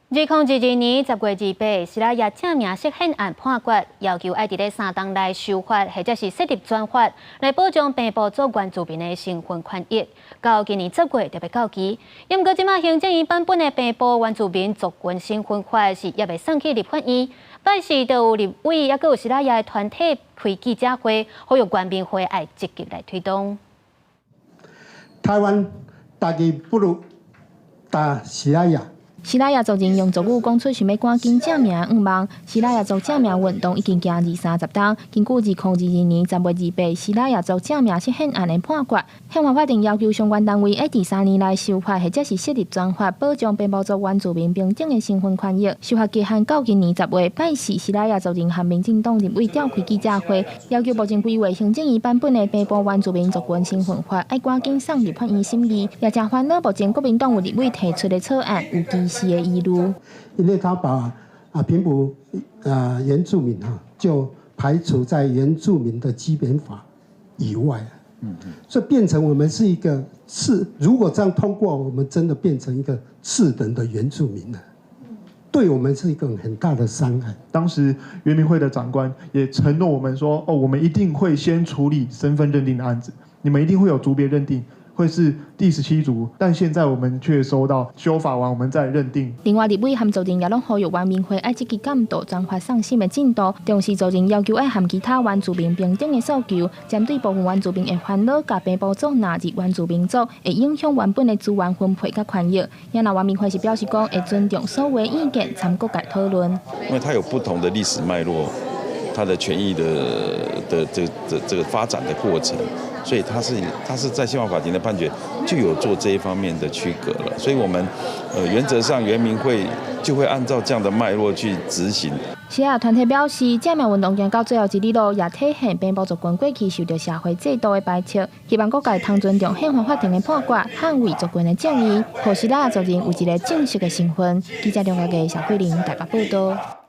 2022年10月28，西拉雅正名釋憲案判決，要求愛佇咧3冬內修法，或者是設立專法，來保障平埔族原住民的身份權益。到今年10月特別到期，毋過這馬行政院版本的平埔原住民族群身份法是猶未送去立法院，拜四就有立委，猶閣有西拉雅的團體開記者會，呼籲原民會愛積極來推動。台灣大家不如打西拉雅。西拉雅族人用族語講出想欲趕緊正名的願望。西拉雅族正名運動已經行二三十冬。根據2022年10月28西拉雅族正名釋憲案的判決，憲法法庭要求相關單位愛佇3年內修法，或者是設立專法，保障平埔族原住民平等的身份權益。修法期限到今年10月，拜四西拉雅族人和民進黨立委召開記者會，要求目前規劃行政院版本的平埔原住民族群身份法愛趕緊送立法院審議，也誠煩惱目前國民黨有立委提出的草案有歧視的疑慮。因為他把平埔原住民哈就排除在原住民的基本法以外，所以變成我們是一個次，如果這樣通過，我們真的變成一個次等的原住民了，對我們是一個很大的傷害。當時原民會的長官也承諾我們說，哦，我們一定會先處理身份認定的案子，你們一定會有族別認定。會是第17族，但現在我們卻收到修法完，我們再認定。另外，立委和族人也攏呼籲原民會愛積極監督專法送審的進度，同時族人要求愛和其他原住民平等的訴求，針對部分原住民的煩惱，共平埔族納入原住民族，會影響原本的資源分配佮權益。也若原民會是表示講，會尊重所有意見，參各界討論。因為它有不同的歷史脈絡，它的權益的這個發展的過程。所以他是在憲法法庭的判決就有做這一方面的區隔了，所以我們原則上原民會就會按照這樣的脈絡去執行。西拉雅團體表示，正名運動行到最後一里路，也體現平埔族群過去受著社會制度的排斥，希望各界通尊重憲法法庭的判決，捍衛族群的正義，予西拉雅族人有一個正式的身份。記者梁家傑、小慧玲台北報道。